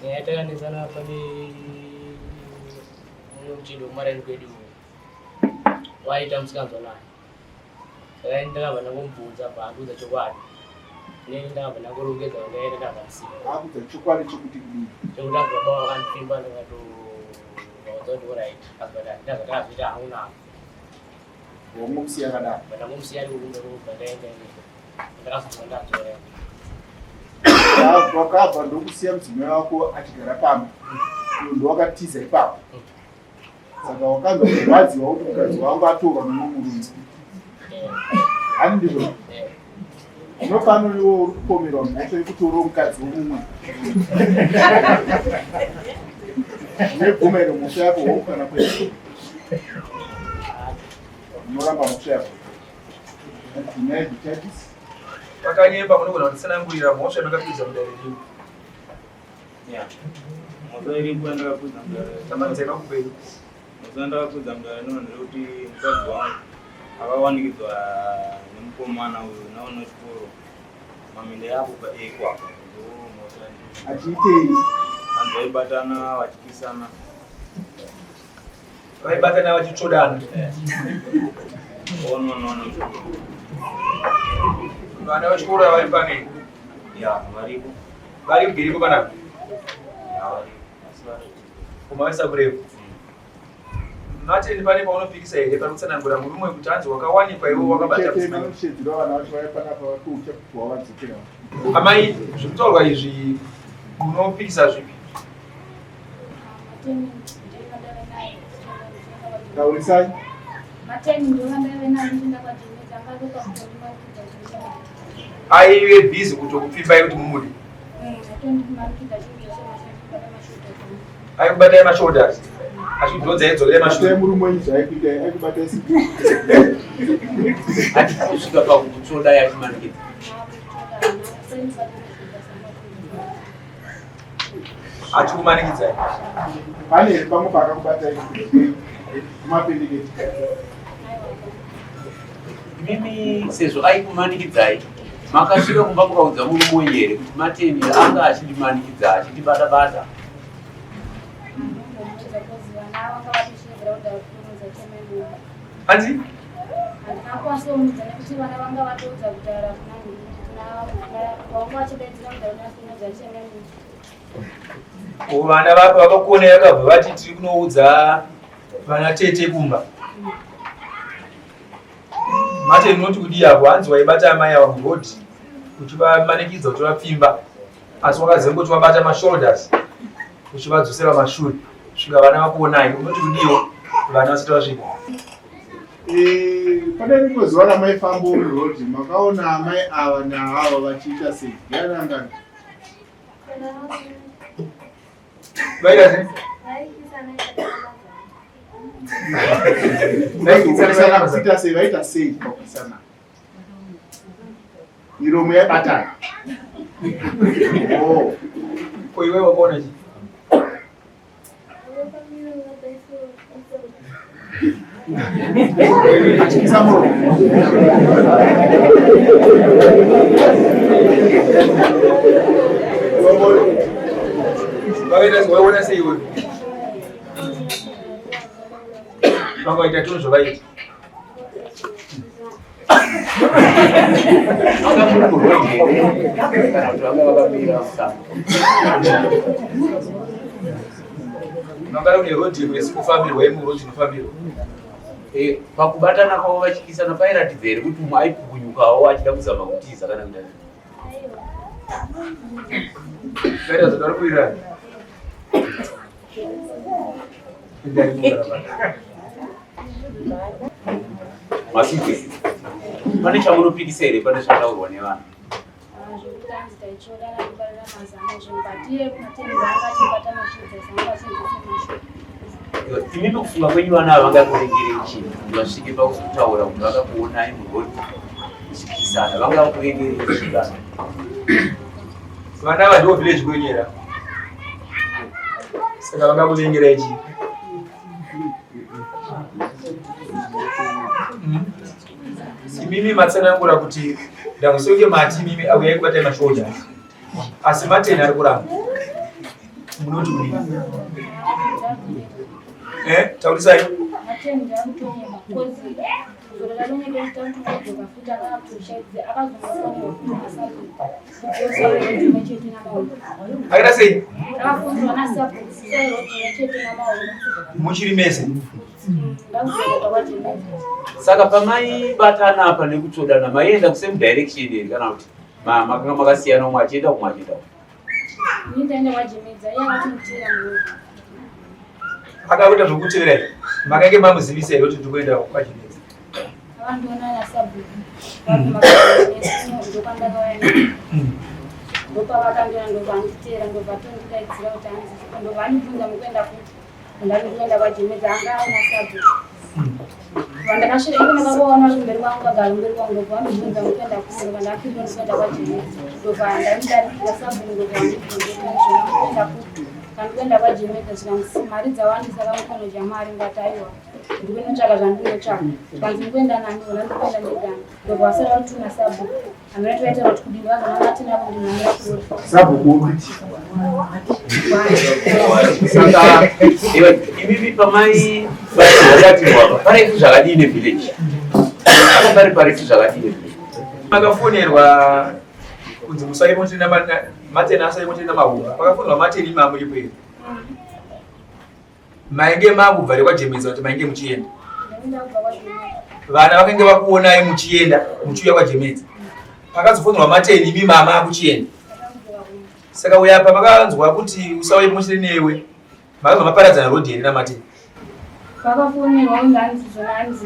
Nyaya takanetsana pane mumwe muchindo kumaraini kwedu waita musikanzwa naye. Saka ini ndakabva ndangomubvunza bva andiudza chokwadi. Neni ndakabva ndangorongedza vandaenda ndakabva ndisiya. Akudza chokwadi chokuti kudii? Chekuti abva baba vakandipfimba ndikatovaudza kuti alright. Asi but handina zvandakazoita hangu navo. Wangomusiya akadaro. Bva ndangomusiya ari kumba ndokubva ndaenda ini. Ndakazobva ndadzora. Wakabva ndokusiya mudzimai wako achigara pamba. Iwe ndowakatiza ipapo. Saka wakanzwa kurwadziwa kuti mukadzi wangu atorwa nemumwe murume. Hani ndizvo? Unopano iwe uri kupomerwa mhosva yekutora mukadzi womumwe. Unebvuma here mhosva yako hongu kana kwete? Unoramba mhosva yako. Deny the charges. Pakanyepa munogona kutitsanangurira mhosva yamakapidza mudare rino. Yeah. Mhosva iripo yandakapidza mudare. Tambanzai makupenyu. Mhosva yandakapidza mudare rino ndeyekuti mukadzi wangu akawanikidzwa nemukomana uyu naona chikoro mamende yako paekwa apa ndo mhosva Achiitei? Vanhu vaibatana vachikisana. Vaibatana vachitsvodana. Oh, no, no, no. Vana vechikoro vari panei? Ya, varipo. Vari kubiripo panapa? Ya, varipo. Asi vari. Kumavisa kurefu. Martin pane paunopikisa here pari kutsanangura murume wekuti hanzi wakawanikwa iwe wakabata Chete vanoshedzera vana vacho vaya panapa vape uchapupu hwavadzokera. Amai zvikutaurwa izvi munopikisa zvipi? Taurisai. Aive busy kutokupfimbai kuti mumude. Aikubatai mashoulders. Achidhonza aidzokera mashure. Murume wenyu zvaaikuita aikubatai sei? Achikusvika pakutsvoda yachimanikidza. Achikumanikidzai. Pane here pamwe paakakubatai kumapendekete? Mimi sezvo aikumanikidzai makasvika kumba mukaudza murume wenyu here kuti Mateni anga achindimanikidza achindibata bata? Hanzi? Vana vako vakakuona yakabva vati tiri kunoudza vana tete kumba. Mate unoti kudii apo hanzi waibata amai ava muroad uchivamanikidza kuti vapfimba asi wakazengoti wabata mashoulders uchivadzosera mashure svika vana vakuonai unoti kudiwo vana vasati vasvika. Eh, pane rimwe zuva ramaifamba muroad makaona amai ava naava vachiita sei? Yanangana. Vaita sei? Vaikisana kuita sei? Vaita sei pakukisana? Miromo yaibatana. Oh. Ko iwe wakaona chii? Achikisa muromo. Vakaita waiona sei iwe? Vakaita tunu zvavaita. Mangara kune road yekuti kufambirwa yemuroad inofambirwa. Eh, pakubatana kwavo vachikisana pairatidza here kuti umwe aipukunyukawo achida kuzama kutiza kana kuita Kaita zvadaro kuirani. Masike, pane chamunopikisa here pane zvataurwa nevanhu? Imimi kufunga kwenyu vana ava vangakuvengerei chii kuti vasvike pakuzotaura kuti vakakuonai muroad muchikisana vangakuvengerei chii vana? Vana ava ndivo village kwenyu here? Saka vangakuvengerai chii? Imimi matsanangura kuti ndamusonge mati imimi auyai kubatai mashoja asi mateni ari kuramba. Munoti kudii? Eh, taurisai. Akaita sei? Muchiri mese. Saka pamaibatana apa nekutsvodana maienda kusame direction here kana kuti makanga makasiyana umwe achienda umwe achienda Akakuita zvokutevera here? Makange mamuzivisa here kuti ndiri kuenda kwaJimedza? Ndopavakandira ndovanditeera ndovatondidaidzira kuti hanzi ndovanibvunza mukuenda kupi Ndakenda kwaJimedza anga aina sabhuku. Vandakasvika iko ndakavaona vari kumberi kwangu vagara kumberi kwangu ndobva vandibvunza mukuenda kupi ndobva ndapindura ndikuenda kwaJimedza. Ndobva ndamudarikira sabhuku ndobva vandibvunza kuti zvona mukuenda kupi kandikuenda kwaJimedza zvikanzi mari dzawandisa kamukono jamari ndikati aiwa ndikunotsvaka zvandinotsvaka zvikanzi mukuenda nani ona ndikuenda ndegani ndobva vasara vatuma sabhuku Saka imimi pamai vabatirwa parefu zvakadii nevillage apa pari parefu zvakadii nevillage makafonerwa kunzi musai motenda matena asai motenda mahumba pakafonerwa mateni imi amuripo here Mainge makubva rekwaJemedza kuti mainge muchienda. Vana vakange vakuonai muchienda muchiuya kwaJemedza. Pakazofonirwa Mateni imi mama akuchienda. Saka uya apa makanzwa kuti usauye pamwe newe. Makabva maparadzana road here naMateni? Vakafonerwa kunzi hanzi zvona hanzi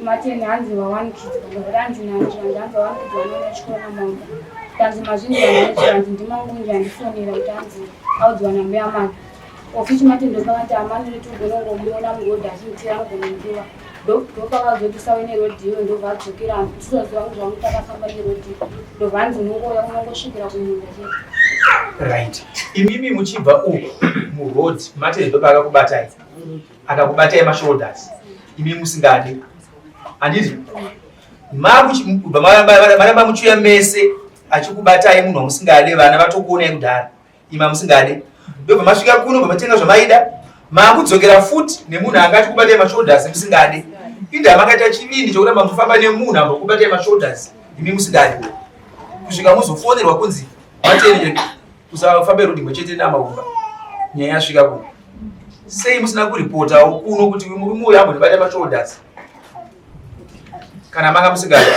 Mateni hanzi vawanikidzwa ndakati hanzi nani zvikanzi hanzi vawanikidzwa vanoona chikoro namambo. Kanzi mazvinzwa nani zvikanzi ndimangunje andifonera kuti hanzi audzwa nambuya make. Ofichi mati ndopakati amani togona kungomuona muroad achimutira anogona kundiwa ndopakazoti sawe neroad iyo ndobva adzokera tisoziva kuti zvangu takafamba neroad ndobva anzi unongouya unongosvikira kumunda chete. Right. Imimi muchibva uku muroad mati ndopaakakubatai akakubatai mashoulders imi musingade handiti makubva maramba muchiuya mese achikubatai munhu wamusingade vana vatokuonai kudhara ima musingade ndobva masvika kuno bva matenga zvamaida makudzokera futi nemunhu anga achikubatai mashoulders musingade inda makaita chivindi chokuramba muchifamba nemunhu ambokubatai mashoulders imi musingade kusvika muzofonerwa kunzi mateni usafambe rudi imwe chete namaumba nyaya yasvika kuno sei musina kuripotawo kuno kuti murume uyu ambondibata mashoulders kana manga musingade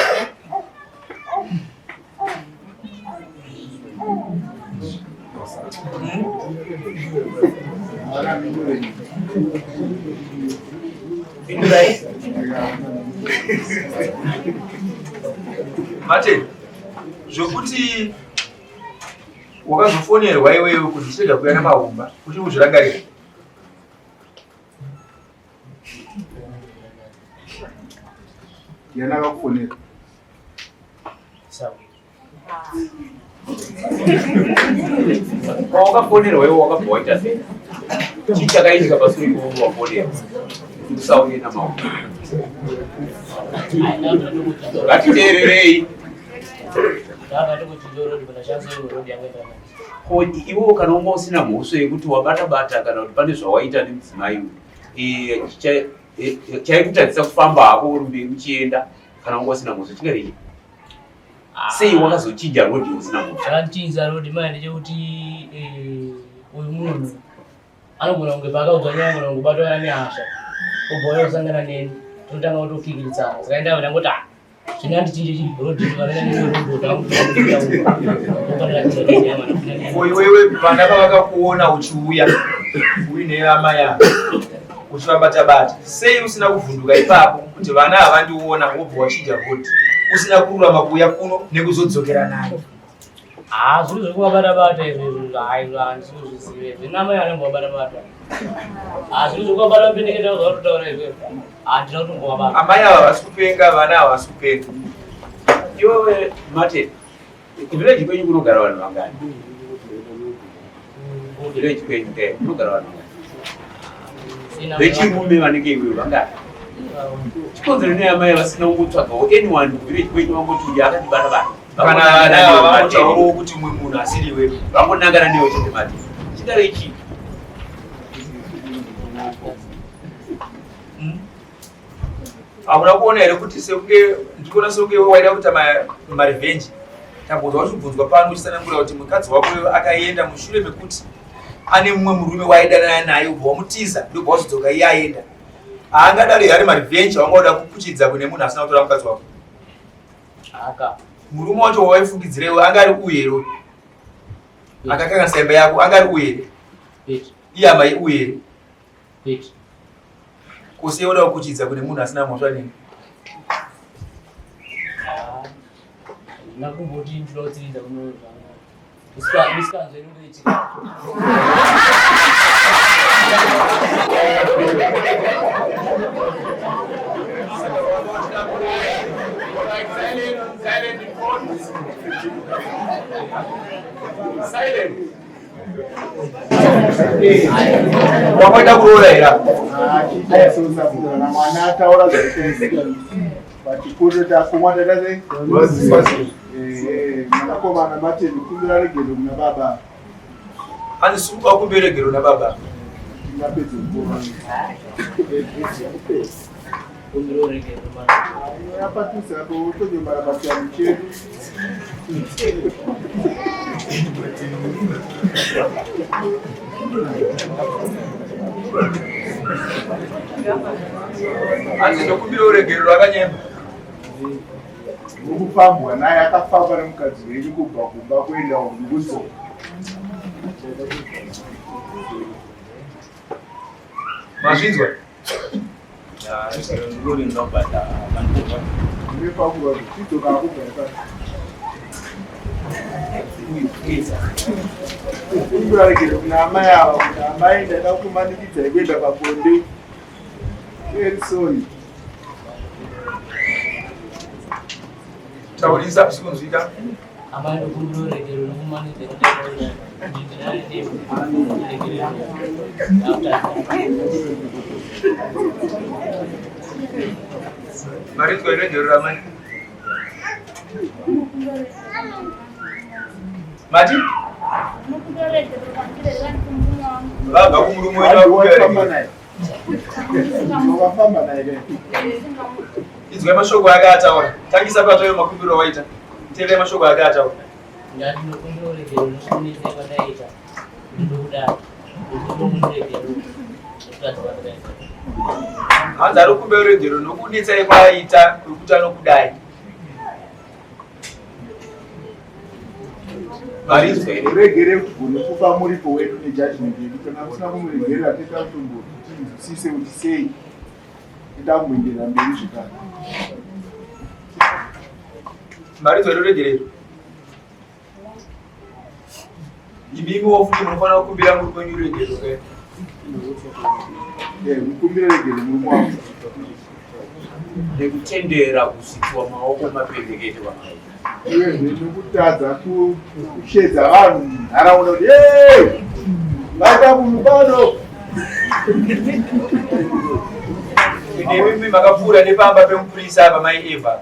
Mate, zvekuti wakazofonerwa iwewe kuti chirega kuya namahumba uchiri kuzvirangarira Yana akakufonera. Wakafonerwa iwe wakabva waita sei? Chii chakaitika pasure iwe wafonerwa? Usauye namaoko. Ngatiteererei. Ko iwe kana wanga usina mhosva yekuti wabata bata kana kuti pane zvawaita nemudzimai uyu chaikutadzisa kufamba hako uri mberi uchienda kana wanga usina mhosva chingave chii? Sei wakazochinja road usina mhosva? Chakandichinjisa road manje ndechekuti eh, uyu munhu anogona kunge paakaudzwa nyaya anogona kungobatwa nehasha obva uya kusangana neni totanga kutokikiritsana saka ndava ndangoti ah zvino andichinje chi road Ko iwewe vana pavakakuona uchiuya uine amai ava uchivabata bata sei usina kuvhunduka ipapo kuti vana havandiona wobva wachinja road usina kururama kuuya kuno nekuzodzokera nayo Ah, zviri zvekuvabata bata izvo izvo hayi handisi kuzviziva izvo inama yanenge wabata bata. Ah, zviri zvekuvabata pendeketa zvatotaura izvo. Handina kutombovabata. Amai ava havasi kupenga, vana ava havasi kupenga. Iwewe Martin, kuvillage kwenyu kunogara vanhu vangani? Kuvillage kwenyu ke kunogara vanhu vangani? Vechirume vanenge iwewe vangani? Chikonzero nei amai vasina kungotsvagawo anyone kuvillage kwenyu vangoti uyu akandibata bata? Kana vana ava vangotaurawo kuti umwe munhu asiri iwewe. Vangonangana newe chete Martin. Chingave chii? Hauna kuona here kuti sekunge ndikuona sekunge iwe waida kuita marevenge? Tambonzwa uchibvunzwa pano uchitsanangura kuti mukadzi wako uyo akaenda mushure mekuti ane mumwe murume waaidanana naye ubva wamutiza ndobva wazodzoka iye aenda. Haangadaro here ari marevenge wanga uda kukuchidza kune munhu asina kutora mukadzi wako? Aka. Murume wacho wawaifungidzira iwe anga ari uyu here uyu? Akakanganisa imba yako anga ari uyu here? Iye amai uyu here? Kwete. Ko sei woda kukuchidza kune munhu asina mhosva nini? Ah, Handina kumboti ndinoda kutsiridza kuno zvangu. Misikanzwa inongoitika. Silent. Wakaita kuroora here? Achiita mwana ataura zvakaita. But takumwa taita sei? Eh, mwanakomana Martin kumbira regero kuna baba. Hanzi sumuka ukumbire regero kuna baba. Tingapedze nguva. Kumbira regero mwana. Yapatisa apo utonyomara pachianhu chedu. Hanzi ndokumbira uregerero akanyemba. Mukufambwa naye akafamba nemukadzi wenyu kubva kumba kuenda kudzoka. Mazvinzwa? Kumbirarekere kuna amai ava kuti amai ndaida kumanikidzai kuenda pabonde. Very sorry. Taurisa kusikunzwika. Amai ndokumbira uregero nokumanikidza kuregerero. Marinzwa iregero ramai. Mati? Vabva kumurume wenyu vakumbira Wafamba regero. naye. Wakafamba naye ke. Inzwai mashoko ake ataura. Tangisa patsvayo makumbiro awaita. Teererai mashoko ake ataura. Ndati ndokumbira uregero nokunetsa kwataita. Ndokudaro. Ndokumbira uregero nokutadza kwandakaita. Hanzi ari kukumbira uregero nokunetsai kwaaita kwekuti anokudai. Marinzwa here? Uregere kuti gone kupa muripo wedu nejudgment yedu. Kana musina kumuregerera toita kutomboti tinzwisise kuti sei toda kumboenderera mberi zvekare. Marinzwa here uregerero? Imimiwo futi munofanira kukumbira murume wenyu uregerero ke? Eh, mukumbire regere murume wako. Nekutendera kusitiwa maoko mapendekete vamai. Uyezve nekutadza kushedza vanhu munharaunda kuti "Hey, vaita munhu pano. Ende imimi makapfuura nepamba pemupurisa apa mai Eva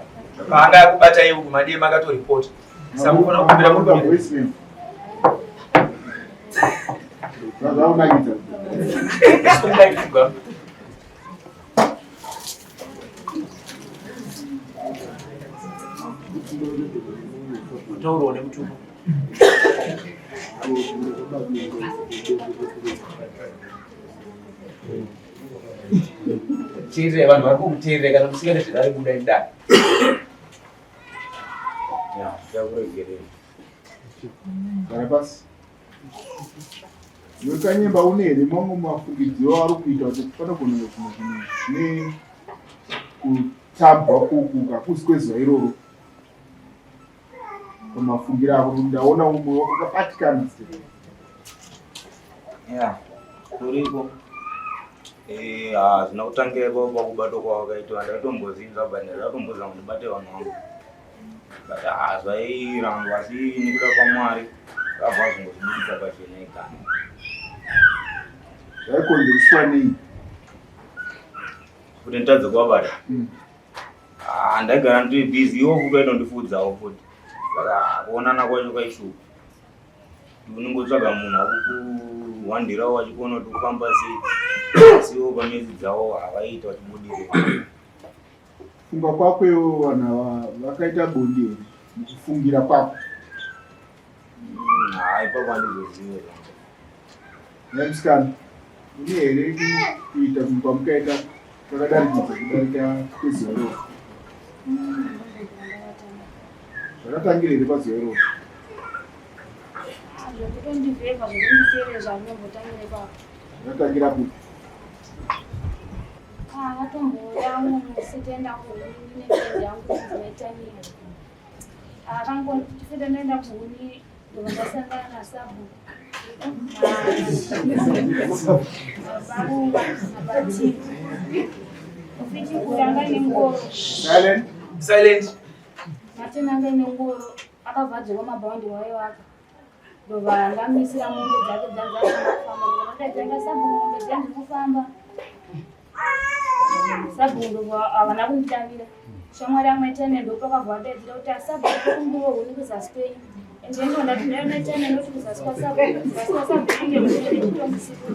paanga akubata iwo kumadii makatoripota. Saka munofanira kukumbira murume Mabuda voice memo. Zvaunakidza. Sungai kuga. Kutaurawo nemutupo. Teererai vanhu vari kumuteerera kana musingade zvedare budai mudare. Ya, ndakuregerera. Gara pasi. Iwe Kanyemba une here mamwe mafungidziro auri kuita kuti panogona kunge zvimwe zvinhu zvine kutambwa kuku hakusi kwezuva iroro pamafungiro ako kuti ndaona umwe wakabatikana Ya, kuriko. Eh, hazvina kutangira ipapo pakubatwa kwawakaitwa ndaitombozinzwa but ndakatombozama kuti ndibate vanhu vangu. But zvairangwa asi nekuda kwaMwari zvabva zvingozvibudisa pachena ega. Zvaikonzereswa nei? Kuti nditadze kuvabata. Ah, ndaigara ndiri busy iwo futi waitondifudzawo futi. Saka kuonana kwacho kwaishupa. Unongotsvaga munhu akukuhwandirawo achikuona kuti kufamba sei. Asi iwo pamedzi dzawo havaita vachibudirira. Kufunga kwako iwe vanhu ava vakaita bonde here mukufungira kwako? Hayi, ipapo handizozive. Nyamusikana, une here kuita kunhu kwamukaita kwakadarikidza kudarika kwezuva iroro? Zvakatangira here pazuva iroro? Zvekutondivhevha zvekunditeerera zvamunombotangira ipapo. Zvakatangira kupi? Ah, vatombouya musi toenda kuhuni ndine friend yangu inonzi Maitania. Akangonditi ndoenda kuhuni ndobva ndasangana nasabhuku. Barunga naBatini. Ufiti kutanga nengoro. Silent. Silent. Matini anga nengoro akabva adzoka mabhaundi wayo aka. Ndobva ndamisira mombe dzake dzanga dzasina kufamba. Ndobva ndadzenga sabhuku mombe dziya dziri kufamba. Sabhuku ndobva havana kunditambira. Shamwari yangu maitane ndopakabva vadaidzira kuti asabhuku tokumbirwa huni kuzasi kwenyu. Ende ndobva ndati ndaya maitane ndoti kuzasi kwasabhuku. Kuzasi kwasabhuku kunge huni nechitombisipo.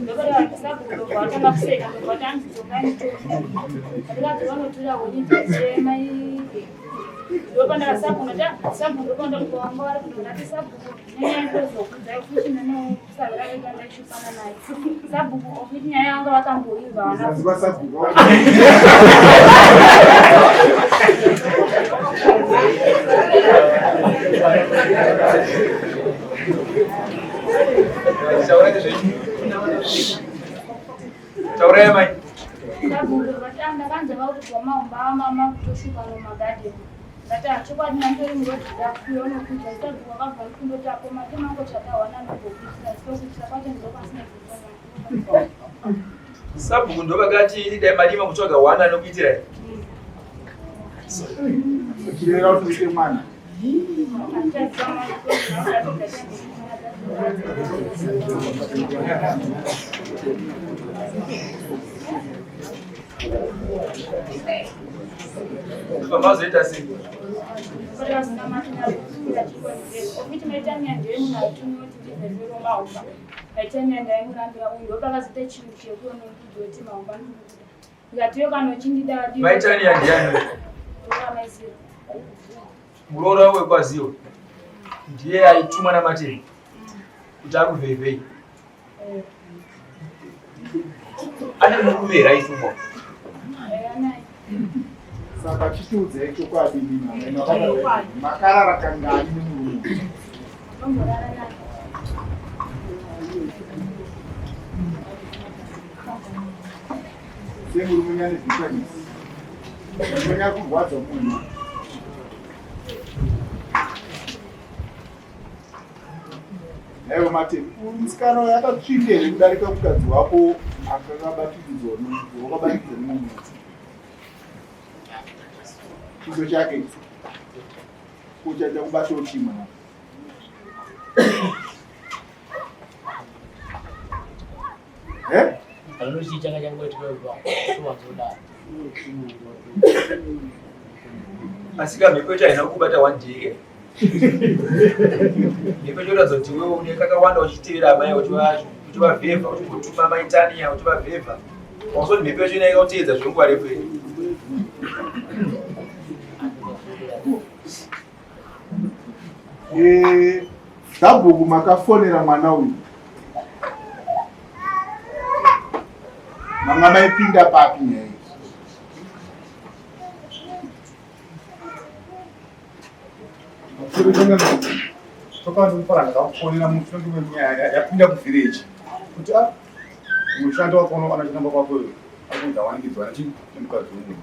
Ndobva sabhuku ndobva vatanga kuseka ndobva vati hanzi dzokai mutoro. Ndikati vanotura huni dzemai Zanzibar sabhuku. Taurai zvenyu. Taurai amai. Sabhuku ndovakati dai madima kutsvaga hwana anokuitirai. Uchireva kuti uite mwana. Pamazoita sei? Maitania ndiani? Muroora wekwaziwa ndiye aitumwa naMateni kuti akuvhevhei. Ane murume here aitumwa? Saka chitiudzai chokwadi imi mama. Makarara kangani nemurume? Semurume nyane bitterness. Murume kurwadza munhu. Naiwe Martin, musikana uyu akatsvinda here kudarika mukadzi wako akakabatiridzwa wakabatidza nemumwe munhu? Chiso chake kuchacha kubata uchimwa. Eh? Anochii changa changoitika ipapo, Asi ka mhepo yacho haina kukubata one day ke. Mhepo yacho yoratidza kuti iwewe une kakawanda uchitevera amai uchivavhevha uchimbotuma mai Tania uchivavhevha. Wauzoti mhepo yacho inenge yakuteedza zvenguva refu here? Eh, sabhuku makafonera mwana uyu manga maipinda papi nyaya iyi? Tokandikufonera mushandi wenyaya yapinda kuvhireji kuti a mushandi wako unowana kwako akunzi awanikidzwa nemukadzi wemunhu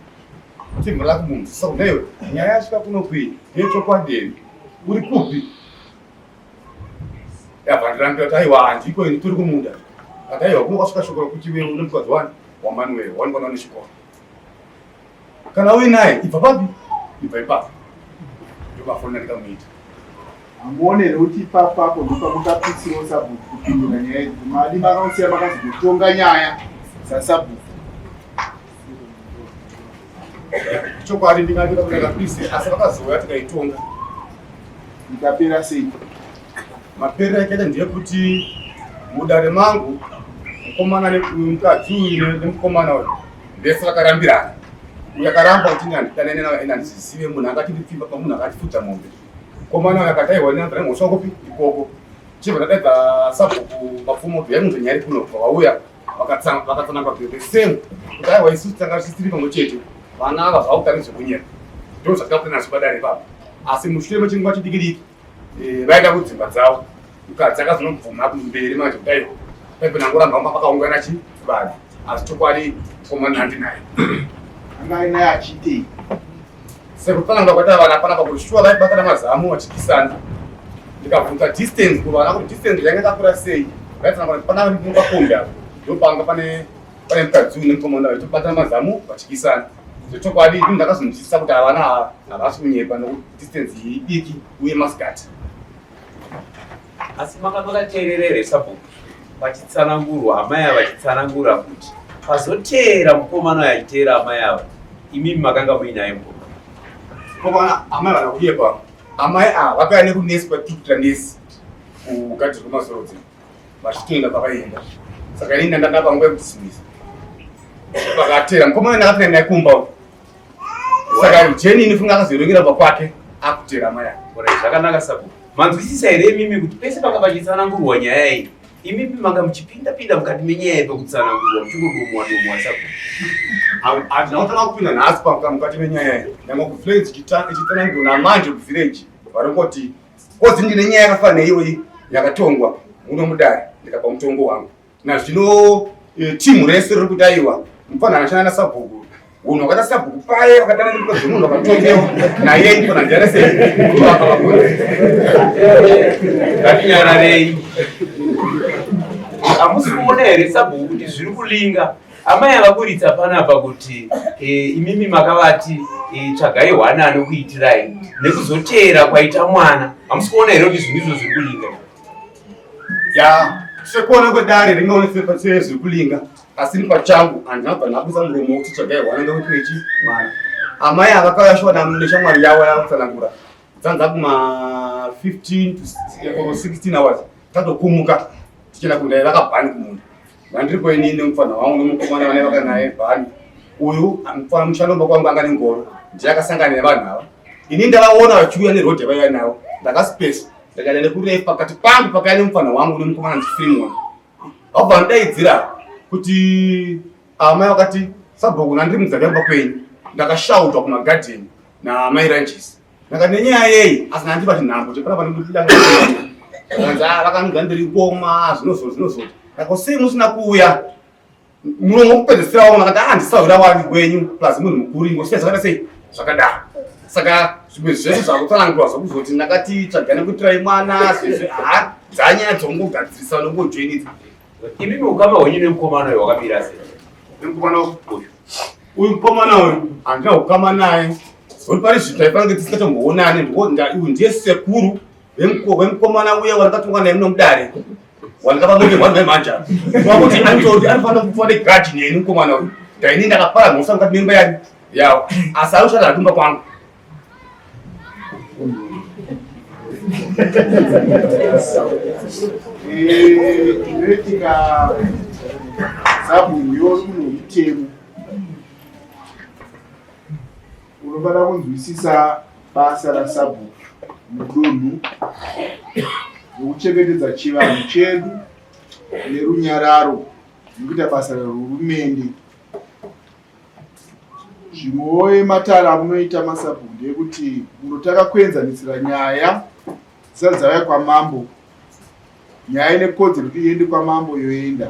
timhura kumunzisa kunewe nyaya yasvika kuno kui yechokwadi here uri kupi yabva ndirambe kuti aiwa handiko ini tiri kumunda ati aiwa kuno kwasvika shoko rokuti iwe une mukadzi wani wamanuel wanikwana nechikoro kana uinaye ibva papi ibva ipapo ndomafonera ndikamuita Hamuone here kuti ipapo apo ndopamukapitsirawo sabhuku kupindura nyaya idzi madi makausiya makazototonga nyaya dzasabhuku Chokwadi ndingati ndakapise asi vakazouya tikaitonga. Ikapera sei? Maperero akaita ndeyekuti mudare mangu mukomana nemukadzi uyu nemukomana uyu vese vakarambirana. Uyo akaramba kuti ini handidanane naye ende handizizive munhu angati ndipfimba pamunhu akatifudza mombe. Mukomana uyo akati aiwa ini handina mhosva kupi ikoko. Chibva ndadaidza sabhuku Mapfumo kuti uyai munzwe nyaya iri kuno vauya vakatsanangura the same kuti aiwa isusu tanga tisiri pamwe chete vana ava zvakutanga zvekunyera ndo zvatakabuda nazvo padare ipapo asi mushure mechinguva chidiki diki eh, vaenda kudzimba dzavo mukadzi akazonobvuma kumberi manje kuti aiwa paipe nangoramba pakaungana chi vanhu asi chokwadi mukomana handinaye anga ainaye achiitei Sekutsanangura kwaita vana panapa kuti shuwa vaibatana mazamu vachikisana. Ndikabvunza distance kuvana kuti distance yanga yakakura sei. Vaitsanangura kuti pana pakombi apo ndopanga pane pane mukadzi uyu nemukomana vachitobatana mazamu vachikisana. Zvechokwadi ini ndakazonzwisisa kuti havana ava havasi kunyepa nokuti distance iyi idiki uye masikati. Asi manga makateerera here sabhuku pachitsanangurwa amai ava vachitsanangura kuti pazoteera mukomana uyo achiteera amai ava imimi makanga muinaye mukomana? Mukomana amai vana kuyepa amai ava vakauya nekunesi kwatiri kuita nesi kugadzirwa mazorodzi vachitoenda kwavaienda saka ini ndanga ndapa nguva yekudismisa vakateera mukomana ndakapinda naye kumba uko saka jeni ini funga akazoirongera kumba kwake akuteera amai ava. Alright, zvakanaka sabhuku. Manzwisisa here imimi kuti pese panga pachitsanangurwa nyaya iyi imimi manga muchipinda pinda mukati menyaya iyi pekutsanangurwa muchingodomwa domwa sabhuku? Handina kutanga kupinda nhasi mukati menyaya iyi nyangwe kuvillage ichitsanangurwa namanje kuvillage varikoti kozi ndine nyaya yakafanana neiyoyi yakatongwa muno mudare ndikapa mutongo wangu nazvino eh, timu rese riri kuti aiwa mufana anoshanda nasabhuku unhu wakaita sabhuku paye wakadana nemukadzi wemunhu wakatongewa naye mufana ndiana sei ngatinyararei hamusi kuona here sabhuku kuti zviri kulinga amai avaburitsa panapa kuti e, imimi makavati e, tsvagai hwana anokuitirai nekuzoteera kwaita mwana hamusi kuona here kuti zvinhu izvo zviri kulinga ya sekuona kwedare ringaone sezviri kulinga asi ni pachangu handina kubva ndabusa muromo wekuti tsvagai hwana ngekuti nechi mwana amai ava vakauya shuwa neshamwari yavo yakutsanangura dzanza kuma 15 to 16 hours tatokumuka tichienda kunda vakabhani kumunda vandiripo inini nemufanha wangu nemukomana vane vakanaye bhani uyu mushando kwangu anga nengoro ndiye akasangana nevanhu ava ini ndavaona vachiuya neroad yavaiva nawo ndakasipesa ndakaenda nekurefu pakati pangu pakaya nemufanha wangu nemukomana ndifrimon vabva vandidaidzira kuti amai vakati sabhuku nandiri mudzali yamba kwenyu ndakashautwa kumagadheni naamai ranjisi ndakati nenyaya yei asi ndandipa chinhambo chepana panondidanganzi ah, vakanudza ndiri ngoma zvinozoti zvinozoti ndakosei musina kuuya muromo wekupedzisira wangu ndakati ah ndisahwira wani wenyu plus munhu mukuru ingosiya zvakaita sei zvakadaro saka zvimwe zvese zvakutsanangurwa zvekuzoti ndakati tsvaga nekuitirai mwana zvezve ha dzanyaya dzongogadzirisa nongojoinidza Imimi ukama hwenyu nemukomana uyu hwakamira sei? Nemukomana uyu uyu mukomana uyu handina ukama naye uri pari zvino taifanira tisingatomboonani uyu ndiye sekuru vemukomana uye wandakatonga naye muno mudare wandakapa mombe hwani hwemhanja wakuti anototi anofanira kufa negaji neni mukomana uyu ndaini ndakapara mhosva mukati memba yani yawo asi anoshanda kumba kwangu Inoitika sabhuku yomunhu unofanira kunzwisisa basa rasabhuku mudunhu rekuchengetedza chivanhu chedu nerunyararo nekuita basa rehurumende. Zvimwewo yematare amunoita masabhuku ndeyekuti munotanga kuenzanisira nyaya dzisati dzauya kwamambo. Nyaya ine kodzero kuti iende kwamambo yoenda,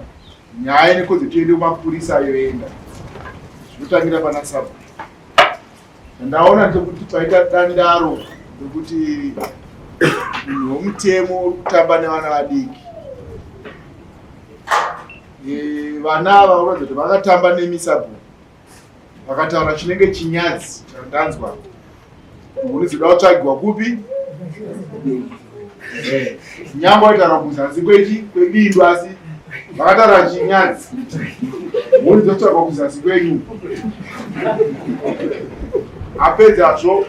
nyaya ine kodzero kuti iende kumapurisa yoenda. Zvinotangira pana sabhuku. Ndaona ndechekuti paita dandaro rekuti munhu womutemo uri kutamba nevana vadiki. E, vana ava unoratidza kuti vakatamba nemi sabhuku vakataura chinenge chinyadzi chandanzwa unozoda kutsvagiwa kupi eh, nyambo waitaura kuzasi kwechi kwebindu asi vakataura chinyadzi unozotsvagwa kuzasi kwenyu apedzazvo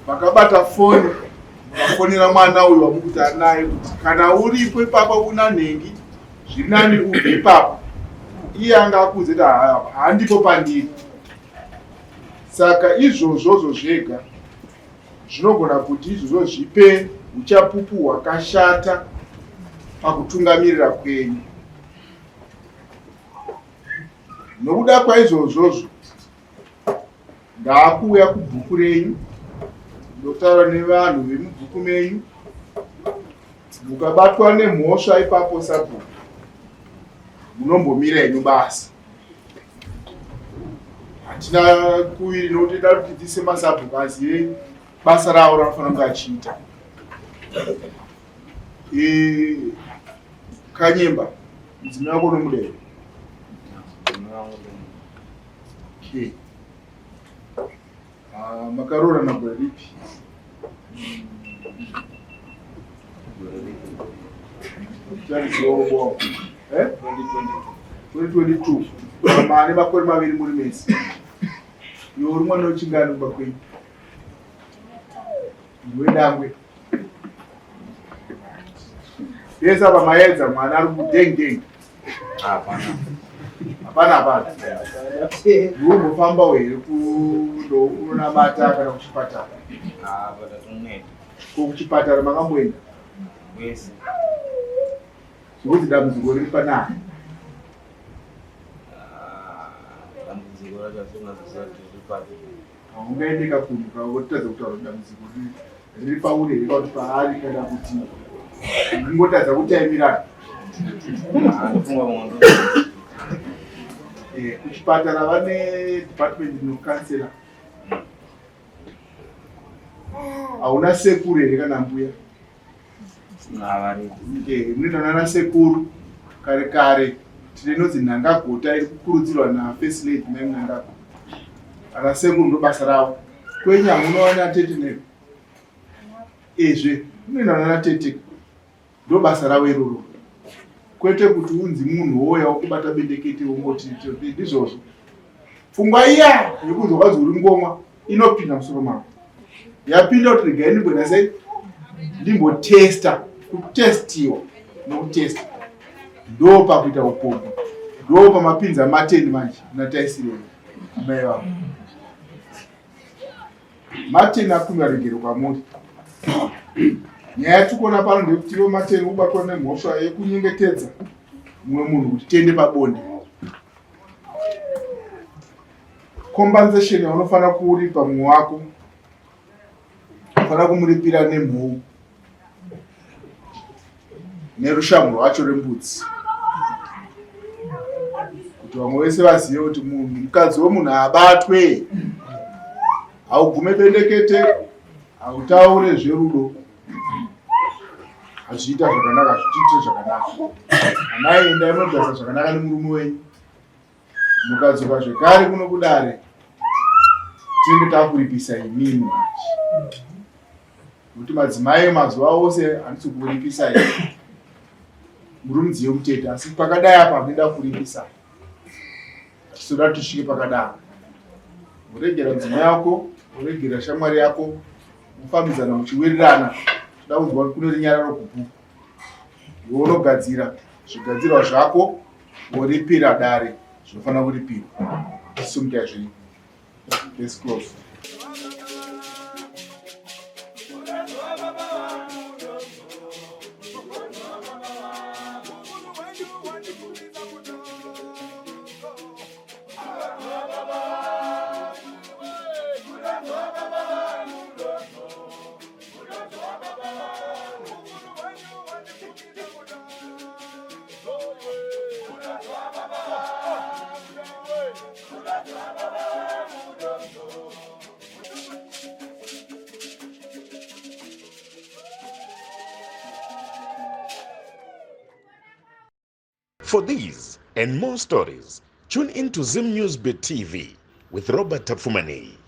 vakabata foni vakafonera mwana uyu wamukuti anaye kuti kana uripo ipapa una nhengi zviri nani ubve ipapo iye anga akuudze kuti handipo pandiri. Saka izvozvozvo zvega zvinogona kuti izvozvo zvipe uchapupu hwakashata pakutungamirira kwenyu. Nokuda kwaizvozvozvo ndaakuuya kubhuku renyu ndotaura nevanhu vemubhuku menyu mukabatwa nemhosva ipapo sabhuku munombomira henyu basa hatina kuviri nokuti da kuti tise masabhuku azive basa ravo ranofanira kunge achiita e, kanyemba mudzimai wako unomuda here okay. Ah, makaroorana gore ripi? Eh? 2022. Mane makore maviri muri mese. Iwe uri mwana wechingani kumba kwenyu? Ndiwe dangwe. Pese apa maedza mwana ari kudeng deng. Hapana. Hapana hapana. Ndiwe umbofambawo here kunonamata kana kuchipatara? Hapana tinoenda. Ko kuchipatara makamboenda? Wese. Zvekuti dambudziko riri panapa. Ah, dambudziko racho asingaziva kuti riri papi. Haungaendeka kunhu kawotadza kutaura kuti dambudziko riri pauri here kana kuti paari kana kuti kungotadza kutaimirana. Eh, kuchipatara vane department inokansela. Hauna sekuru here kana mbuya? Eh, munoenda nana sekuru kare kare tine inonzi nhangagota iri kukurudzirwa nafirst lady mai mnangagwa ana sekuru ndo basa ravo kwenyu hamunowana tete ne ezve munoenda nana tete ndo basa ravo iroro kwete kuti unzi munhu wouya wokubata bendekete wongoti ndizvozvo pfungwa iya yekunzi wakanzi uri ngomwa inopinda musoro mako yapinda kuti regai ndimboita sei ndimbotesta kutestiwa nokutesta ndo pakuita upombwe ndo pamapinza mateni manje nataisirei amai vavo mateni akumbira regero kwamuri nyaya yatikuona pano ndeyekuti ivo mateni ubatwa nemhosva yekunyengetedza mumwe munhu kuti tiende pabonde Compensation yaunofanira kuripa mumwe wako unofanira kumuripira nemhou nerushamhu rwacho rembudzi kuti vamwe vese vazive kuti munhu mukadzi wemunhu haabatwe haugume bendekete hautaure zverudo hazviita zvakanaka zvitiitire zvakanaka amai endai munogasa zvakanaka nemurume wenyu Mukadzoka zvekare kuno kudare tinenge takuripisa imimi manje nokuti madzimai mazuva ose handisi kuripisai muri mudziyo mutete asi pakadai apa munoenda kuripisai hatisoda kuti tisvike pakadaro uregera mudzimai yako uregera shamwari yako mufambidzana muchiwirirana toda kunzwa kuti kune runyararo kubhuku iwe unogadzira zvigadzirwa zvako Woripira dare zvinofanira kuripirwa. Sumukai zvenyu. Let's close. For these and more stories, tune in to Zim News Bit TV with Robert Tafumani.